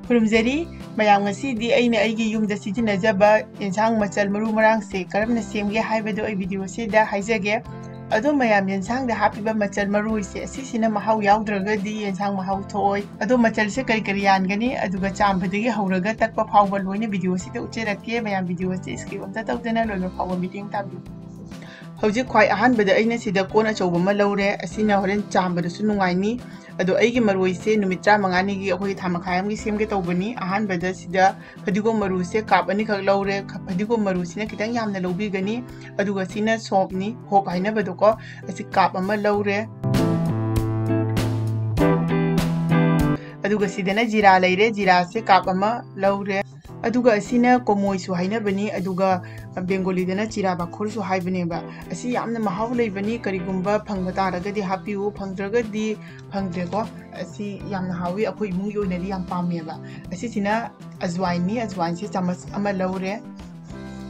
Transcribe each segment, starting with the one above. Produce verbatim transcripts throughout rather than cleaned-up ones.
ꯈꯨꯔꯨꯝꯖꯔꯤ ꯃꯌꯥꯝ, ꯉꯁꯤꯗꯤ ꯑꯩꯅ ꯑꯩꯒꯤ ꯌꯨꯝꯗ ꯁꯤꯖꯤꯟꯅꯖꯕ ꯌꯦꯟꯁꯥꯡ ꯃꯆꯜ ꯃꯔꯨ ꯃꯔꯥꯡꯁꯦ ꯀꯔꯝꯅ ꯁꯦꯝꯒꯦ ꯍꯥꯏꯕꯗꯨ ꯑꯩ video ꯁꯤꯗ ꯍꯥꯏꯖꯒꯦ꯫ ꯑꯗꯣ ꯃꯌꯥꯝ, ꯌꯦꯟꯁꯥꯡꯗ ꯍꯥꯞꯄꯤꯕ ꯃꯆꯜ ꯃꯔꯨꯁꯦ ꯑꯁꯤꯁꯤꯅ ꯃꯍꯥꯎ ꯌꯥꯎꯗ꯭ꯔꯒꯗꯤ ꯌꯦꯟꯁꯥꯡ ꯃꯍꯥꯎ ꯊꯣꯛꯑꯣꯏ꯫ ꯑꯗꯣ ꯃꯆꯜꯁꯦ ꯀꯔꯤ ꯀꯔꯤ ꯌꯥꯟꯒꯅꯤ, ꯑꯗꯨꯒ ꯆꯥꯝꯕꯗꯒꯤ ꯍꯧꯔꯒ ꯇꯛꯄ ꯐꯥꯎꯕ ꯂꯣꯏꯅ video ꯁꯤꯗ ꯎꯠꯆꯔꯛꯀꯦ꯫ ꯃꯌꯥꯝ, video ꯁꯦ skip ꯑꯝꯇ ꯇꯧꯗꯅ ꯂꯣꯏꯕ ꯐꯥꯎꯕ ꯃꯤꯠꯌꯦꯡ ꯇꯥꯕꯤꯌꯨ꯫ ꯍꯧꯖꯤꯛ ꯈ꯭ꯋꯥꯏ ꯑꯍꯥꯟꯕꯗ ꯑꯩꯅ ꯁꯤꯗ ꯀꯣꯟ ꯑꯆꯧꯕ ꯑꯃ ꯂꯧꯔꯦ꯫ ꯑꯁꯤꯅ ꯍꯣꯔꯦꯟ ꯆꯥꯝꯕꯗꯁꯨ ꯅꯨꯡꯉꯥꯏꯅꯤ꯫ ꯑꯗꯣ ꯑꯩꯒꯤ ꯃꯔꯣꯏꯁꯦ ꯅꯨꯃꯤꯠ ꯇꯔꯥꯃꯉꯥꯅꯤꯒꯤ, ꯑꯩꯈꯣꯏꯒꯤ ꯊꯥ ꯃꯈꯥꯏ ꯑꯃꯒꯤ ꯁꯦꯝꯒꯦ ꯇꯧꯕꯅꯤ꯫ ꯑꯍꯥꯟꯕꯗ ꯁꯤꯗ ꯐꯗꯤꯒꯣꯝ ꯃꯔꯨꯁꯦ cup ꯑꯅꯤꯈꯛ ꯂꯧꯔꯦ꯫ ꯈ-, ꯐꯗꯤꯒꯣꯝ ꯃꯔꯨꯁꯤꯅ ꯈꯤꯇꯪ ꯌꯥꯝꯅ ꯂꯧꯕꯤꯒꯅꯤ꯫ ꯑꯗꯨꯒ ꯁꯤꯅ ꯁꯣꯞꯅꯤ, ꯍꯣꯞ ꯍꯥꯏꯅꯕꯗꯣꯀꯣ, ꯑꯁꯤ cup ꯑꯃ ꯂꯧꯔꯦ꯫ ꯑꯗꯨꯒ ꯁꯤꯗꯅ ꯖꯤꯔꯥ ꯂꯩꯔꯦ, ꯖꯤꯔꯥꯁꯦ cup ꯑꯃ ꯂꯧꯔꯦ꯫ ꯑꯗꯨꯒ ꯑꯁꯤꯅ ꯀꯣꯃꯣꯏꯁꯨ ꯍꯥꯏꯅꯕꯅꯤ, ꯑꯗꯨꯒ ꯕꯦꯡꯒꯣꯂꯤꯗꯅ ꯆꯤꯔꯥ ꯕꯥꯈꯣꯔꯁꯨ ꯍꯥꯏꯕꯅꯦꯕ꯫ ꯑꯁꯤ ꯌꯥꯝꯅ ꯃꯍꯥꯎ ꯂꯩꯕꯅꯤ, ꯀꯔꯤꯒꯨꯝꯕ ꯐꯪꯕ ꯇꯥꯔꯒꯗꯤ ꯍꯥꯞꯄꯤꯌꯨ, ꯐꯪꯗ꯭ꯔꯒꯗꯤ ꯐꯪꯗ꯭ꯔꯦꯀꯣ꯫ ꯑꯁꯤ ꯌꯥꯝꯅ ꯍꯥꯎꯋꯤ, ꯑꯩꯈꯣꯏ ꯏꯃꯨꯡꯒꯤ ꯑꯣꯏꯅꯗꯤ ꯌꯥꯝ ꯄꯥꯝꯃꯦꯕ꯫ ꯑꯁꯤꯁꯤꯅ ꯑꯖꯋꯥꯏꯟꯅꯤ, ꯑꯖꯋꯥꯏꯟꯁꯦ ꯆꯥꯃꯁ ꯑꯃ ꯂꯧꯔꯦ,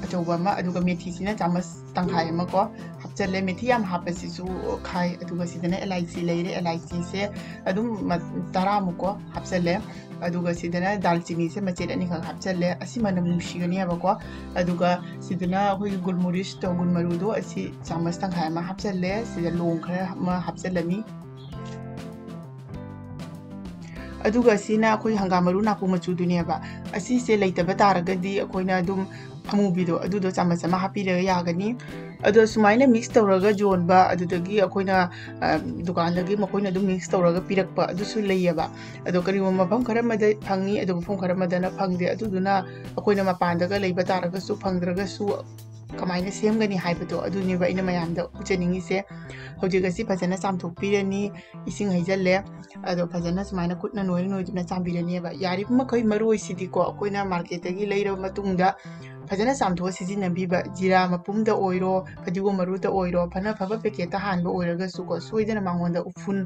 ꯑꯆꯧꯕ ꯑꯃ, ꯑꯗꯨꯒ ꯃꯦꯊꯤꯁꯤꯅ ꯆꯥꯃꯁ ꯇꯪꯈꯥꯏ ꯑꯃ ꯀꯣ ꯍꯥꯞꯆꯜꯂꯦ꯫ ꯃꯦꯊꯤ ꯌꯥꯝ ꯍꯥꯞꯄꯁꯤꯁꯨ ꯈꯥꯏ꯫ ꯑꯗꯨꯒ ꯁꯤꯗꯅ ꯑꯦꯂꯥꯏꯆꯤ ꯂꯩꯔꯦ, ꯑꯦꯂꯥꯏꯆꯤꯁꯦ ꯑꯗꯨꯝ ꯃ-, ꯇꯔꯥꯃꯨꯛ ꯀꯣ ꯍꯥꯞꯆꯜꯂꯦ꯫ ꯑꯗꯨꯒ ꯁꯤꯗꯅ ꯗꯥꯜꯆꯤꯅꯤꯁꯦ ꯃꯆꯦꯠ ꯑꯅꯤꯈꯛ ꯍꯥꯞꯆꯜꯂꯦ, ꯑꯁꯤ ꯃꯅꯝ ꯅꯨꯡꯁꯤꯒꯅꯦꯕꯀꯣ꯫ ꯑꯗꯨꯒ ꯁꯤꯗꯅ ꯑꯩꯈꯣꯏꯒꯤ ꯒꯨꯜꯃꯨꯔꯤꯁꯇꯣ, ꯒꯨꯜ ꯃꯔꯨꯗꯣ, ꯑꯁꯤ ꯆꯥꯃꯁ ꯇꯪꯈꯥꯏ ꯑꯃ ꯍꯥꯞꯆꯜꯂꯦ꯫ ꯁꯤꯗ ꯂꯣꯡ ꯈꯔ ꯑꯃ ꯍꯥꯞꯆꯜꯂꯅꯤ꯫ ꯑꯗꯨꯒ ꯁꯤꯅ ꯑꯩꯈꯣꯏ ꯍꯪꯒꯥꯝ ꯃꯔꯨ ꯅꯥꯄꯨ ꯃꯆꯨꯗꯨꯅꯦꯕ꯫ ꯑꯁꯤꯁꯦ ꯂꯩꯇꯕ ꯇꯥꯔꯒꯗꯤ ꯑꯩꯈꯣꯏꯅ ꯑꯗꯨꯝ ꯑꯃꯨꯕꯤꯗꯣ, ꯑꯗꯨꯗꯣ ꯆꯥꯃꯁ ꯑꯃ ꯍꯥꯞꯄꯤꯔꯒ ꯌꯥꯒꯅꯤ꯫ ꯑꯗꯣ ꯁꯨꯃꯥꯏꯅ mix ꯇꯧꯔꯒ ꯌꯣꯟꯕ, ꯑꯗꯨꯗꯒꯤ ꯑꯩꯈꯣꯏꯅ, ꯑ, ꯗꯨꯀꯥꯟꯗꯒꯤ ꯃꯈꯣꯏꯅ ꯑꯗꯨꯝ mix ꯇꯧꯔꯒ ꯄꯤꯔꯛꯄ, ꯑꯗꯨꯁꯨ ꯂꯩꯌꯦꯕ꯫ ꯑꯗꯣ ꯀꯔꯤꯒꯨꯝꯕ ꯃꯐꯝ ꯈꯔ ꯑꯃꯗ ꯐꯪꯉꯤ, ꯑꯗꯣ ꯃꯐꯝ ꯈꯔ ꯑꯃꯗꯅ ꯐꯪꯗꯦ꯫ ꯑꯗꯨꯗꯨꯅ ꯑꯩꯈꯣꯏꯅ ꯃꯄꯥꯟꯗꯒ ꯂꯩꯕ ꯇꯥꯔꯒꯁꯨ, ꯐꯪꯗ꯭ꯔꯒꯁꯨ, ꯀꯃꯥꯏꯅ ꯁꯦꯝꯒꯅꯤ ꯍꯥꯏꯕꯗꯣ, ꯑꯗꯨꯅꯦꯕ ꯑꯩꯅ ꯃꯌꯥꯝꯗ ꯎꯠꯆꯅꯤꯡꯉꯤꯁꯦ꯫ ꯍꯧꯖꯤꯛ ꯑꯁꯤ ꯐꯖꯅ ꯆꯥꯝꯊꯣꯛꯄꯤꯔꯅꯤ, ꯏꯁꯤꯡ ꯍꯩꯖꯜꯂꯦ꯫ ꯑꯗꯣ ꯐꯖꯅ ꯁꯨꯃꯥꯏꯅ ꯈꯨꯠꯅ ꯅꯣꯏꯔ ꯅꯣꯏꯗꯨꯅ ꯆꯥꯝꯕꯤꯔꯅꯦꯕ꯫ ꯌꯥꯔꯤꯕ ꯃꯈꯩ ꯃꯔꯣꯏꯁꯤꯗꯤꯀꯣ, ꯑꯩꯈꯣꯏꯅ market ꯇꯒꯤ ꯂꯩꯔꯕ ꯃꯇꯨꯡꯗ ꯐꯖꯅ ꯆꯥꯝꯊꯣꯛꯑ ꯁꯤꯖꯤꯟꯅꯕꯤꯕ꯫ ꯖꯤꯔꯥ ꯃꯄꯨꯝꯗ ꯑꯣꯏꯔꯣ, ꯐꯗꯤꯒꯣꯝ ꯃꯔꯨꯗ ꯑꯣꯏꯔꯣ, ꯐꯅ ꯐꯕ packet ꯇ ꯍꯥꯟꯕ ꯑꯣꯏꯔꯒꯁꯨꯀꯣ, ꯁꯣꯏꯗꯅ ꯃꯉꯣꯟꯗ ꯎꯐꯨꯟ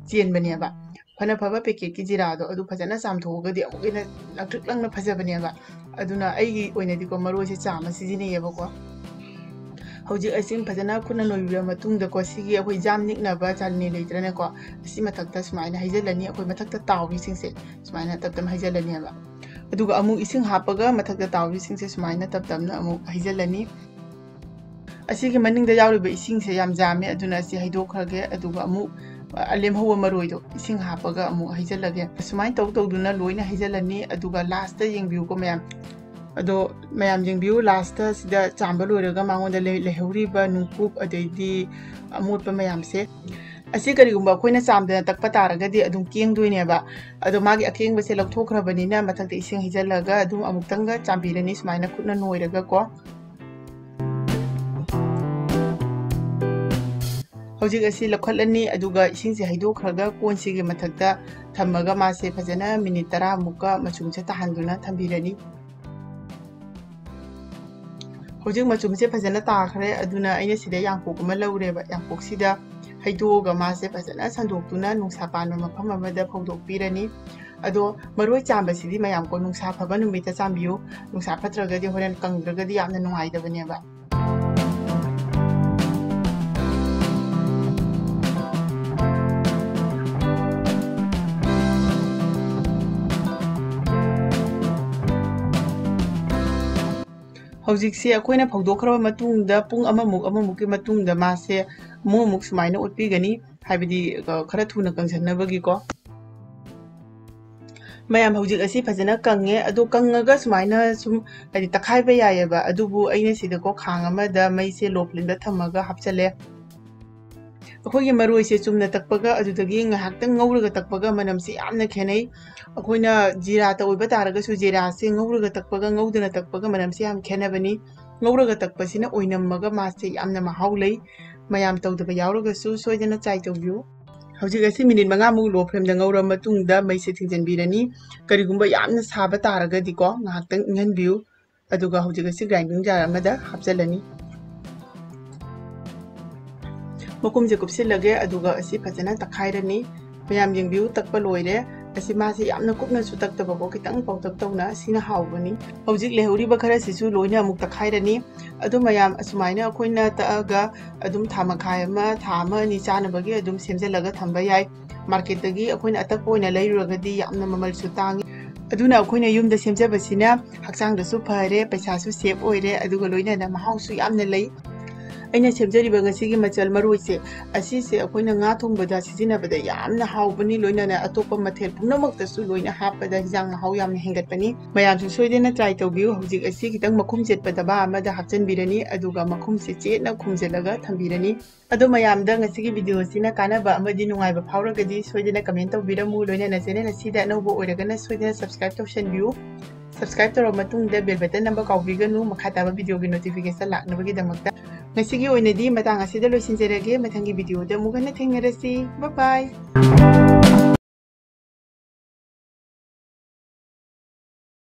ꯆꯦꯟꯕꯅꯦꯕ꯫ ꯐꯅ ꯐꯕ packet ꯀꯤ ꯖꯤꯔꯥꯗꯣ ꯑꯗꯨ ꯐꯖꯅ ꯆꯥꯝꯊꯣꯛꯑꯒꯗꯤ ꯑꯃꯨꯛꯀ ꯍꯦꯟꯅ ꯂꯪꯇ꯭ꯔꯤꯛ ꯂꯪꯅ ꯐꯖꯕꯅꯦꯕ꯫ ꯑꯗꯨꯅ ꯑꯩꯒꯤ ꯑꯣꯏꯅꯗꯤꯀꯣ, ꯃꯔꯣꯏꯁꯦ ꯆꯥꯝꯃ ꯁꯤꯖꯤꯟꯅꯩꯌꯦꯕꯀꯣ꯫ ꯍꯧꯖꯤꯛ ꯑꯁꯤ ꯐꯖꯅ ꯈꯨꯠꯅ ꯅꯣꯏꯕꯤꯔ ꯃꯇꯨꯡꯗꯀꯣ, ꯁꯤꯒꯤ ꯑꯩꯈꯣꯏ ꯖꯥꯝ ꯅꯤꯛꯅꯕ ꯆꯥꯜꯅꯤ ꯂꯩꯇ꯭ꯔꯅꯦꯀꯣ, ꯑꯁꯤ ꯃꯊꯛꯇ ꯁꯨꯃꯥꯏꯅ ꯍꯩꯖꯤꯜꯂꯅꯤ꯫ ꯑꯩꯈꯣꯏ ꯃꯊꯛꯇ ꯇꯥꯎꯔꯤꯁꯤꯡꯁꯦ ꯁꯨꯃꯥꯏꯅ ꯇꯞ ꯇꯞꯅ ꯍꯩꯖꯤꯜꯂꯅꯦꯕ꯫ ꯑꯗꯨꯒ ꯑꯃꯨꯛ ꯏꯁꯤꯡ ꯍꯥꯞꯄꯒ ꯃꯊꯛꯇ ꯇꯥꯎꯔꯤꯁꯤꯡꯁꯦ ꯁꯨꯃꯥꯏꯅ ꯇꯞ ꯇꯞꯅ ꯑꯃꯨꯛ ꯍꯩꯖꯤꯜꯂꯅꯤ꯫ ꯑꯁꯤꯒꯤ ꯃꯅꯤꯡꯗ ꯌꯥꯎꯔꯤꯕ ꯏꯁꯤꯡꯁꯦ ꯌꯥꯝ ꯌꯥꯝꯃꯦ, ꯑꯗꯨꯅ ꯑꯁꯤ ꯍꯩꯗꯣꯛꯈ꯭ꯔꯒꯦ꯫ ꯑꯗꯨꯒ ꯑꯃꯨꯛ, ꯑ, ꯂꯦꯝꯍꯧꯕ ꯃꯔꯣꯏꯗꯣ ꯏꯁꯤꯡ ꯍꯥꯞꯄꯒ ꯑꯃꯨꯛ ꯍꯩꯖꯤꯜꯂꯒꯦ꯫ ꯁꯨꯃꯥꯏꯅ ꯇꯧ ꯇꯧꯗꯨꯅ ꯂꯣꯏꯅ ꯍꯩꯖꯤꯜꯂꯅꯤ꯫ ꯑꯗꯨꯒ ꯂꯥꯁꯇ ꯌꯦꯡꯕꯤꯌꯨꯀꯣ ꯃꯌꯥꯝ꯫ ꯑꯗꯣ ꯃꯌꯥꯝ ꯌꯦꯡꯕꯤꯌꯨ, ꯂꯥꯁꯇ ꯁꯤꯗ ꯆꯥꯝꯕ ꯂꯣꯏꯔꯒ ꯃꯉꯣꯟꯗ ꯂꯩ-, ꯂꯩꯍꯧꯔꯤꯕ ꯅꯨꯡꯀꯨꯞ ꯑꯗꯩꯗꯤ ꯑꯃꯣꯠꯄ ꯃꯌꯥꯝꯁꯦ, ꯑꯁꯤ ꯀꯔꯤꯒꯨꯝꯕ ꯑꯩꯈꯣꯏꯅ ꯆꯥꯝꯗꯅ ꯇꯛꯄ ꯇꯥꯔꯒꯗꯤ ꯑꯗꯨꯝ ꯀꯦꯡꯗꯣꯏꯅꯦꯕ꯫ ꯑꯗꯣ ꯃꯥꯒꯤ ꯑꯀꯦꯡꯕꯁꯦ ꯂꯧꯊꯣꯛꯈ꯭ꯔꯕꯅꯤꯅ ꯃꯊꯛꯇ ꯏꯁꯤꯡ ꯍꯩꯖꯤꯜꯂꯒ ꯑꯗꯨꯝ ꯑꯃꯨꯛꯇꯪꯒ ꯆꯥꯝꯕꯤꯔꯅꯤ, ꯁꯨꯃꯥꯏꯅ ꯈꯨꯠꯅ ꯅꯣꯏꯔꯒꯀꯣ꯫ ꯍꯧꯖꯤꯛ ꯑꯁꯤ ꯂꯧꯈꯠꯂꯅꯤ, ꯑꯗꯨꯒ ꯏꯁꯤꯡꯁꯦ ꯍꯩꯗꯣꯛꯈ꯭ꯔꯒ ꯀꯣꯟꯁꯤꯒꯤ ꯃꯊꯛꯇ ꯊꯝꯃꯒ ꯃꯥꯁꯦ ꯐꯖꯅ ꯃꯤꯅꯤꯠ ꯇꯔꯥꯃꯨꯛꯀ ꯃꯆꯨꯝꯁꯦ ꯇꯥꯍꯟꯗꯨꯅ ꯊꯝꯕꯤꯔꯅꯤ꯫ ꯍꯧꯖꯤꯛ ꯃꯆꯨꯝꯁꯦ ꯐꯖꯅ ꯇꯥꯈ꯭ꯔꯦ, ꯑꯗꯨꯅ ꯑꯩꯅ ꯁꯤꯗ ꯌꯥꯡꯀꯣꯛ ꯑꯃ ꯂꯧꯔꯦꯕ꯫ ꯌꯥꯡꯀꯣꯛꯁꯤꯗ ꯍꯩꯗꯣꯛꯑꯒ ꯃꯥꯁꯦ ꯐꯖꯅ ꯁꯟꯗꯣꯛꯇꯨꯅ ꯅꯨꯡꯁꯥ ꯄꯥꯟꯕ ꯃꯐꯝ ꯑꯃꯗ ꯐꯧꯗꯣꯛꯄꯤꯔꯅꯤ꯫ ꯑꯗꯣ ꯃꯔꯣꯏ ꯆꯥꯝꯕꯁꯤꯗꯤ ꯃꯌꯥꯝ ꯀꯣ ꯅꯨꯡꯁꯥ ꯐꯕ ꯅꯨꯃꯤꯠꯇ ꯆꯥꯝꯕꯤꯌꯨ꯫ ꯅꯨꯡꯁꯥ ꯐꯠꯇ꯭ꯔꯒꯗꯤ ꯍꯣꯔꯦꯟ ꯀꯪꯗ꯭ꯔꯒꯗꯤ ꯌꯥꯝꯅ ꯅꯨꯡꯉꯥꯏꯇꯕꯅꯦꯕ꯫ ꯍꯧꯖꯤꯛꯁꯦ ꯑꯩꯈꯣꯏꯅ ꯐꯧꯗꯣꯛꯈ꯭ꯔꯕ ꯃꯇꯨꯡꯗ ꯄꯨꯡ ꯑꯃꯃꯨꯛ, ꯑꯃꯃꯨꯛꯀꯤ ꯃꯇꯨꯡꯗ ꯃꯥꯁꯦ ꯑꯃꯨꯛ ꯑꯃꯨꯛ ꯁꯨꯃꯥꯏꯅ ꯑꯣꯠꯄꯤꯒꯅꯤ, ꯍꯥꯏꯕꯗꯤ, ꯑ, ꯈꯔ ꯊꯨꯅ ꯀꯪꯁꯟꯅꯕꯒꯤꯀꯣ꯫ ꯃꯌꯥꯝ, ꯍꯧꯖꯤꯛ ꯑꯁꯤ ꯐꯖꯅ ꯀꯪꯉꯦ꯫ ꯑꯗꯣ ꯀꯪꯉꯒ ꯁꯨꯃꯥꯏꯅ ꯁꯨꯝ, ꯍꯥꯏꯗꯤ, ꯇꯛꯈꯥꯏꯕ ꯌꯥꯏꯑꯕ꯫ ꯑꯗꯨꯕꯨ ꯑꯩꯅ ꯁꯤꯗꯀꯣ ꯈꯥꯡ ꯑꯃꯗ ꯃꯩꯁꯦ low flameꯗ ꯊꯝꯃꯒ ꯍꯥꯞꯆꯜꯂꯦ꯫ ꯑꯩꯈꯣꯏꯒꯤ ꯃꯔꯣꯏꯁꯦ ꯆꯨꯝꯅ ꯇꯛꯄꯒ ꯑꯗꯨꯗꯒꯤ ꯉꯥꯏꯍꯥꯛꯇꯪ ꯉꯧꯔꯒ ꯇꯛꯄꯒ ꯃꯅꯝꯁꯦ ꯌꯥꯝꯅ ꯈꯦꯠꯅꯩ꯫ ꯑꯩꯈꯣꯏꯅ ꯖꯤꯔꯥꯇ ꯑꯣꯏꯕ ꯇꯥꯔꯒꯁꯨ ꯖꯤꯔꯥꯁꯦ ꯉꯧꯔꯒ ꯇꯛꯄꯒ ꯉꯧꯗꯅ ꯇꯛꯄꯒ ꯃꯅꯝꯁꯦ ꯌꯥꯝ ꯈꯦꯠꯅꯕꯅꯤ꯫ ꯉꯧꯔꯒ ꯇꯛꯄꯁꯤꯅ ꯑꯣꯏꯅꯝꯃꯒ ꯃꯥꯁꯦ ꯌꯥꯝꯅ ꯃꯍꯥꯎ ꯂꯩ꯫ ꯃꯌꯥꯝ ꯇꯧꯗꯕ ꯌꯥꯎꯔꯒꯁꯨ ꯁꯣꯏꯗꯅ try ꯇꯧꯕꯤꯌꯨ꯫ ꯍꯧꯖꯤꯛ ꯑꯁꯤ ꯃꯤꯅꯤꯠ ꯃꯉꯥꯃꯨꯛ low flameꯗ ꯉꯧꯔꯕ ꯃꯇꯨꯡꯗ ꯃꯩꯁꯦ ꯊꯤꯡꯖꯤꯟꯕꯤꯔꯅꯤ꯫ ꯀꯔꯤꯒꯨꯝꯕ ꯌꯥꯝꯅ ꯁꯥꯕ ꯇꯥꯔꯒꯗꯤꯀꯣ, ꯉꯥꯏꯍꯥꯛꯇꯪ ꯏꯪꯍꯟꯕꯤꯌꯨ꯫ ꯑꯗꯨꯒ ꯍꯧꯖꯤꯛ ꯑꯁꯤ grinding jar ꯑꯃꯗ ꯍꯥꯞꯆꯤꯜꯂꯅꯤ꯫ ꯃꯈꯨꯝꯁꯦ ꯀꯨꯞꯁꯤꯜꯂꯒꯦ, ꯑꯗꯨꯒ ꯑꯁꯤ ꯐꯖꯅ ꯇꯛꯈꯥꯏꯔꯅꯤ꯫ ꯃꯌꯥꯝ ꯌꯦꯡꯕꯤꯌꯨ, ꯇꯛꯄ ꯂꯣꯏꯔꯦ꯫ ꯑꯁꯤ ꯃꯥꯁꯦ ꯌꯥꯝꯅ ꯀꯨꯞꯅꯁꯨ ꯇꯛꯇꯕꯀꯣ, ꯈꯤꯇꯪ ꯄꯥꯎꯇꯛ ꯇꯧꯅ, ꯁꯤꯅ ꯍꯥꯎꯕꯅꯤ꯫ ꯍꯧꯖꯤꯛ ꯂꯩꯍꯧꯔꯤꯕ ꯈꯔꯁꯤꯁꯨ ꯂꯣꯏꯅ ꯑꯃꯨꯛ ꯇꯛꯈꯥꯏꯔꯅꯤ꯫ ꯑꯗꯨ ꯃꯌꯥꯝ ꯑꯁꯨꯃꯥꯏꯅ ꯑꯩꯈꯣꯏꯅ ꯇꯛꯑꯒ ꯑꯗꯨꯝ ꯊꯥ ꯃꯈꯥꯏ ꯑꯃ, ꯊꯥ ꯑꯃ ꯑꯅꯤ ꯆꯥꯅꯕꯒꯤ ꯑꯗꯨꯝ ꯁꯦꯝꯖꯤꯜꯂꯒ ꯊꯝꯕ ꯌꯥꯏ꯫ ꯃꯥꯔꯀꯦꯠꯇꯒꯤ ꯑꯩꯈꯣꯏꯅ ꯑꯇꯛꯄ ꯑꯣꯏꯅ ꯂꯩꯔꯨꯔꯒꯗꯤ ꯌꯥꯝꯅ ꯃꯃꯜꯁꯨ ꯇꯥꯡꯉꯤ꯫ ꯑꯗꯨꯅ ꯑꯩꯈꯣꯏꯅ ꯌꯨꯝꯗ ꯁꯦꯝꯖꯕꯁꯤꯅ ꯍꯛꯆꯥꯡꯗꯁꯨ ꯐꯔꯦ, ꯄꯩꯁꯥꯁꯨ ꯁꯦꯞ ꯑꯣꯏꯔꯦ, ꯑꯗꯨꯒ ꯂꯣꯏꯅꯅ ꯃꯍꯥꯎꯁꯨ ꯌꯥꯝꯅ ꯂꯩ꯫ ꯑꯩꯅ ꯁꯦꯝꯖꯔꯤꯕ ꯉꯁꯤꯒꯤ ꯃꯆꯜ ꯃꯔꯣꯏꯁꯦ, ꯑꯁꯤꯁꯦ ꯑꯩꯈꯣꯏꯅ ꯉꯥ ꯊꯣꯡꯕꯗ ꯁꯤꯖꯤꯟꯅꯕꯗ ꯌꯥꯝꯅ ꯍꯥꯎꯕꯅꯤ, ꯂꯣꯏꯅꯅ ꯑꯇꯣꯞꯄ ꯃꯊꯦꯜ ꯄꯨꯝꯅꯃꯛꯇꯁꯨ ꯂꯣꯏꯅ ꯍꯥꯞꯄꯗ ꯍꯤꯟꯖꯥꯡ ꯃꯍꯥꯎ ꯌꯥꯝꯅ ꯍꯦꯟꯒꯠꯄꯅꯤ꯫ ꯃꯌꯥꯝꯁꯨ ꯁꯣꯏꯗꯅ ꯇ꯭ꯔꯥꯏ ꯇꯧꯕꯤꯌꯨ꯫ ꯍꯧꯖꯤꯛ ꯑꯁꯤ ꯈꯤꯇꯪ ꯃꯈꯨꯝ ꯆꯦꯠꯄ ꯗꯕꯥ ꯑꯃꯗ ꯍꯥꯞꯆꯤꯟꯕꯤꯔꯅꯤ, ꯑꯗꯨꯒ ꯃꯈꯨꯝꯁꯦ ꯆꯦꯠꯅ ꯈꯨꯝꯖꯤꯜꯂꯒ ꯊꯝꯕꯤꯔꯅꯤ꯫ ꯑꯗꯣ ꯃꯌꯥꯝꯗ ꯉꯁꯤꯒꯤ ꯚꯤꯗꯤꯑꯣ ꯑꯁꯤꯅ ꯀꯥꯟꯅꯕ ꯑꯃꯗꯤ ꯅꯨꯡꯉꯥꯏꯕ ꯐꯥꯎꯔꯒꯗꯤ ꯁꯣꯏꯗꯅ ꯀꯃꯦꯟ ꯇꯧꯕꯤꯔꯝꯃꯨ, ꯂꯣꯏꯅꯅ ꯆꯦꯅꯦꯜ ꯑꯁꯤꯗ ꯑꯅꯧꯕ ꯑꯣꯏꯔꯒꯅ ꯁꯣꯏꯗꯅ ꯁꯕꯁꯀ꯭ꯔꯥꯏꯕ ꯇꯧꯁꯟꯕꯤꯌꯨ꯫ ꯁꯕꯁꯀ꯭ꯔꯥꯏꯕ ꯇꯧꯔꯕ ꯃꯇꯨꯡꯗ ꯕꯦꯜ ꯕꯇꯟ ꯅꯝꯕ ꯀꯥꯎꯕꯤꯒꯅꯨ, ꯃꯈꯥ ꯇꯥꯕ ꯚꯤꯗꯤꯑꯣꯒꯤ ꯅꯣꯇꯤꯐꯤꯀꯦꯁꯟ ꯂꯥꯛꯅꯕꯒꯤꯗꯃꯛꯇ꯫ ꯉꯁꯤꯒꯤ ꯑꯣꯏꯅꯗꯤ ꯃꯇꯥꯡ ꯑꯁꯤꯗ ꯂꯣꯏꯁꯤꯟꯖꯔꯒꯦ꯫ ꯃꯊꯪꯒꯤ ꯚꯤꯗꯤꯑꯣꯗ ꯑꯃꯨꯛ ꯍꯟꯅ ꯊꯦꯡꯅꯔꯁꯤ꯫ ꯕꯥꯏ ꯕꯥꯏ꯫